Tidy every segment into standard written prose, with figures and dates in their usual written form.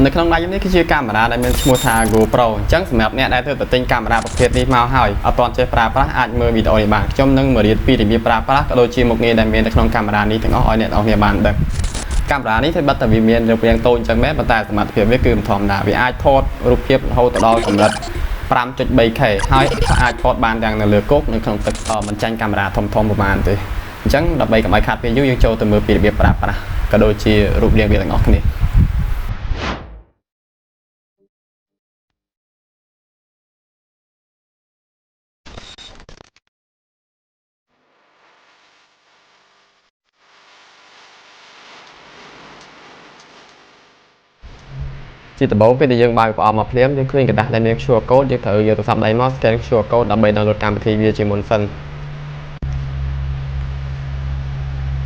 នៅក្នុងដៃខ្ញុំនេះគឺជាកាមេរ៉ាដែលមានឈ្មោះថា GoPro អញ្ចឹងសម្រាប់អ្នកដែលទើបតែទិញកាមេរ៉ាប្រភេទនេះមកហើយអត់ទាន់ចេះប្រើប្រាស់អាចមើលវីដេអូនេះបានខ្ញុំនឹងមករៀនពីរបៀបប្រើប្រាស់ក៏ដូចជាមុខងារដែលមាននៅក្នុងកាមេរ៉ានេះទាំងអស់ឲ្យអ្នកទាំងអស់គ្នាបានដឹងកាមេរ៉ានេះធ្វើបិទតែវាមានរូបរាងតូចអញ្ចឹងមែនប៉ុន្តែសមត្ថភាពវាគឺមិនធម្មតាវាអាចថតរូបភាពរហូតដល់កម្រិត 5.3K ហើយអាចថតបានទាំងនៅលើគោកនិងក្នុងទឹកមិនចាញ់កាមេរ៉ាធំៗប្រហែលទេអញ្ចឹងដើម្បីកុំឲ្យខាតពេលយូរយើងចូលទៅមើលពីរបៀបប្រើប្រាស់ក៏ដូចជារូបរាងវាទាំងអស់គ្នា ជាដំបូងពេលដែលយើងបើកប្រអប់មកភ្លាមយើងឃើញក្រដាសដែលមាន QR code យើងត្រូវយកទូរស័ព្ទដៃមក scan QR code ដើម្បី download កម្មវិធីវាជាមុនសិន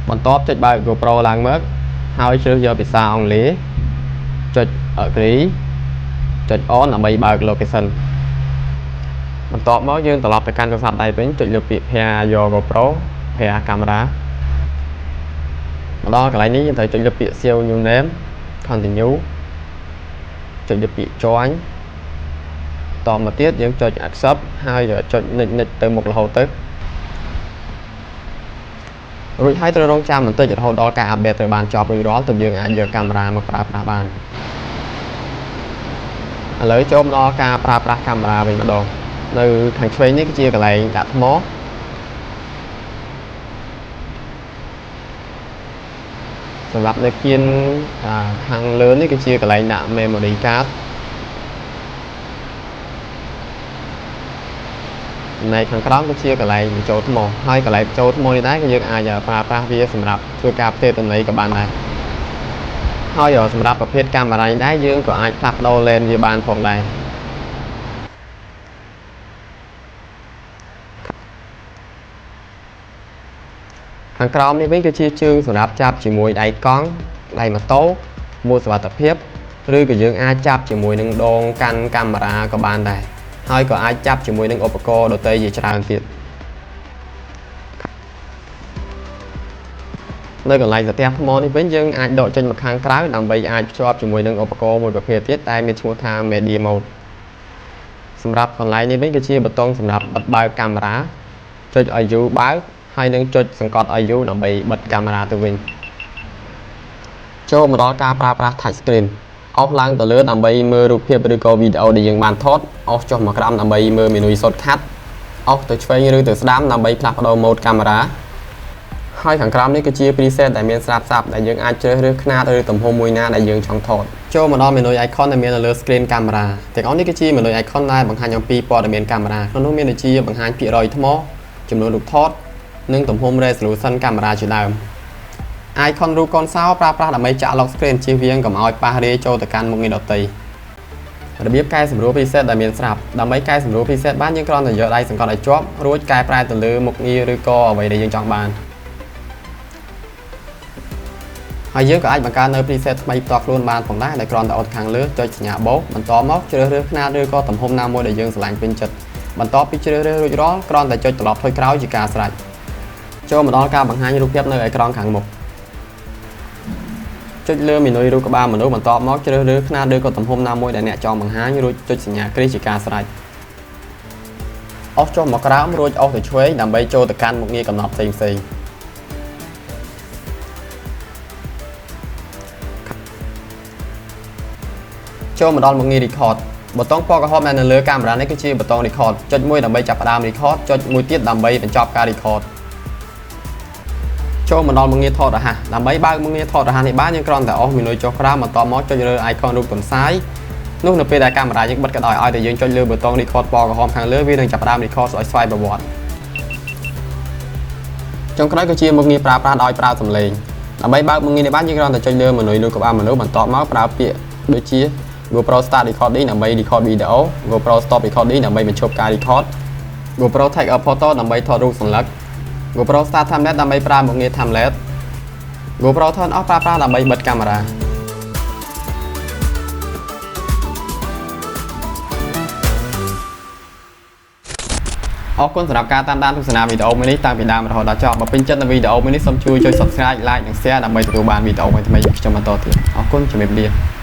បន្ទាប់ចុចបើក GoPro ឡើងមកហើយជ្រើសយកភាសាអង់គ្លេសចុច agree ចុច on ដើម្បីបើក location បន្ទាប់មកយើងត្រឡប់ទៅកាន់ទូរស័ព្ទដៃវិញចុចលើពាក្យ pair យក GoPro pair camera មកដល់កន្លែងនេះយើងត្រូវចុចលើពាក្យ save new name continue ចុចលើពាក្យ join តមកទៀតយើងចុច accept ហើយចុច next next ទៅមុខរហូតទៅរួចហើយត្រូវរងចាំបន្តិចរហូតដល់ការ update ត្រូវបានចប់រួចរាល់ទើបយើងអាចយកកាមេរ៉ាមកប្រើប្រាស់បានឥឡូវចូលមកដល់ការប្រើប្រាស់កាមេរ៉ាវិញម្ដងនៅខាងឆ្វេងនេះគឺជាកន្លែងដាក់ថ្មសម្រាប់នៅគៀនខាងលើនេះគឺជាកន្លែងដាក់ memory card ចំណែកខាងក្រោមគឺជាកន្លែងបញ្ចូលថ្មហើយកន្លែងបញ្ចូលថ្មនេះដែរក៏យើងអាចប្រើប្រាស់វាសម្រាប់ធ្វើការផ្ទេរទិន្នន័យក៏បានដែរហើយសម្រាប់ប្រភេទកាមេរ៉ានេះដែរយើងក៏អាចផ្លាស់ប្ដូរ lens វាបានផងដែរខាងក្រោមនេះវិញគឺជាជើងសម្រាប់ចាប់ជាមួយដៃកង់ដៃម៉ូតូមួកសុវត្ថិភាពឬក៏យើងអាចចាប់ជាមួយនឹងដងកាន់កាមេរ៉ាក៏បានដែរហើយក៏អាចចាប់ជាមួយនឹងឧបករណ៍ដទៃជាច្រើនទៀតនៅកន្លែងស្ទះថ្មនេះវិញយើងអាចដកចេញមកខាងក្រៅដើម្បីអាចភ្ជាប់ជាមួយនឹងឧបករណ៍មួយប្រភេទទៀតដែលមានឈ្មោះថា Media Mode សម្រាប់កន្លែងនេះវិញគឺជាប៊ូតុងសម្រាប់បិទបើកកាមេរ៉ាចុចឲ្យយូរបើកហើយនឹងចុចសង្កត់ឲ្យយូរដើម្បីបិទកាមេរ៉ាទៅវិញចូលមកដល់ការប្រើប្រាស់ touch screen អូសឡើងទៅលើដើម្បីមើលរូបភាពឬក៏វីដេអូដែលយើងបានថតអូសចុះមកក្រោមដើម្បីមើល menu shortcut អូសទៅឆ្វេងឬទៅស្ដាំដើម្បីផ្លាស់ប្ដូរ mode កាមេរ៉ាហើយខាងក្រោមនេះគឺជា preset ដែលមានស្រាប់ស្រាប់ដែលយើងអាចជ្រើសរើសខ្នាតឬទំហំមួយណាដែលយើងចង់ថតចូលមកដល់ menu icon ដែលមាននៅលើ screen កាមេរ៉ាទាំងអស់នេះគឺជា menu icon ដែលបង្ហាញអំពីព័ត៌មានកាមេរ៉ាក្នុងនោះមានដូចជាបង្ហាញភាគរយថ្មចំនួនរូបថតនិងទំហំ resolution កាមេរ៉ាជាដើម icon រូបកូនសោប្រើប្រាស់ដើម្បីចាក់ lock screen ជៀសវាងកុំឲ្យប៉ះរាយចូលទៅកាន់មុខងារដទៃរបៀបកែសម្រួល preset ដែលមានស្រាប់ដើម្បីកែសម្រួល preset បានយើងគ្រាន់តែយកដៃសង្កត់ឲ្យជាប់រួចកែប្រែទៅលើមុខងារឬក៏អ្វីដែលយើងចង់បានហើយយើងក៏អាចបង្កើតនៅ preset ថ្មីផ្ទាល់ខ្លួនបានផងដែរដែលគ្រាន់តែអូសខាងលើចុចសញ្ញាបូកបន្ទាប់មកជ្រើសរើសខ្នាតឬក៏ទំហំណាមួយដែលយើងស្រឡាញ់ពេញចិត្តបន្ទាប់ពីជ្រើសរើសរួចរាល់គ្រាន់តែចុចត្រឡប់ថយក្រោយជាការស្រេចចូលមកដល់ការបង្ហាញរូបភាពនៅអេក្រង់ខាងមុខចុចលើមេនុយរូបក្បាលមនុស្សបន្ទាប់មកជ្រើសរើសខ្នាតឬក៏ទំហំណាមួយដែលអ្នកចង់បង្ហាញរួចចុចសញ្ញាគ្រីសជាការស្រេចអូសចុះមកក្រោមរួចអូសទៅឆ្វេងដើម្បីចូលទៅកាន់មុខងារកំណត់ផ្សេងផ្សេងចូលមកដល់មុខងារ record ប៊ូតុងពណ៌ក្រហមដែលនៅលើកាមេរ៉ានេះគឺជាប៊ូតុង record ចុចមួយដើម្បីចាប់ផ្ដើម record ចុចមួយទៀតដើម្បីបញ្ចប់ការ record ចូលមកដល់មុខងារថតរហ័សដើម្បីបើកមុខងារថតរហ័សនេះបានយើងគ្រាន់តែអូសមេនុយចុះក្រោមបន្ទាប់មកចុចលើ icon រូបទន្សាយនោះនៅពេលដែលកាមេរ៉ាយើងបិទក៏ដោយឲ្យតែយើងចុចលើប៊ូតុង record ពណ៌ក្រហមខាងលើវានឹងចាប់ផ្ដើម record ឲ្យស្វ័យប្រវត្តិចុងក្រោយគឺជាមុខងារប្រើប្រាស់ដោយប្រើសំឡេងដើម្បីបើកមុខងារនេះបានយើងគ្រាន់តែចុចលើមេនុយលើក្បាលមនុស្សបន្ទាប់មកប្រើពាក្យដូចជា GoPro Start Recording ដើម្បី record video GoPro Stop Recording ដើម្បីបញ្ឈប់ការ record GoPro Take a Photo ដើម្បីថតរូបសន្លឹក GoPro Start Timelapse ដើម្បីប្រើមុខងារ Timelapse GoPro Turn Off ប្រើប្រាស់ដើម្បីបិទកាមេរ៉ាអរគុណសម្រាប់ការតាមដានទស្សនាវីដេអូមួយនេះតាំងពីដើមរហូតដល់ចប់បើពេញចិត្តនៅវីដេអូមួយនេះសូមជួយចុច Subscribe Like និង Share ដើម្បីទទួលបានវីដេអូថ្មីៗពីខ្ញុំបន្តទៀតអរគុណជំរាបលា។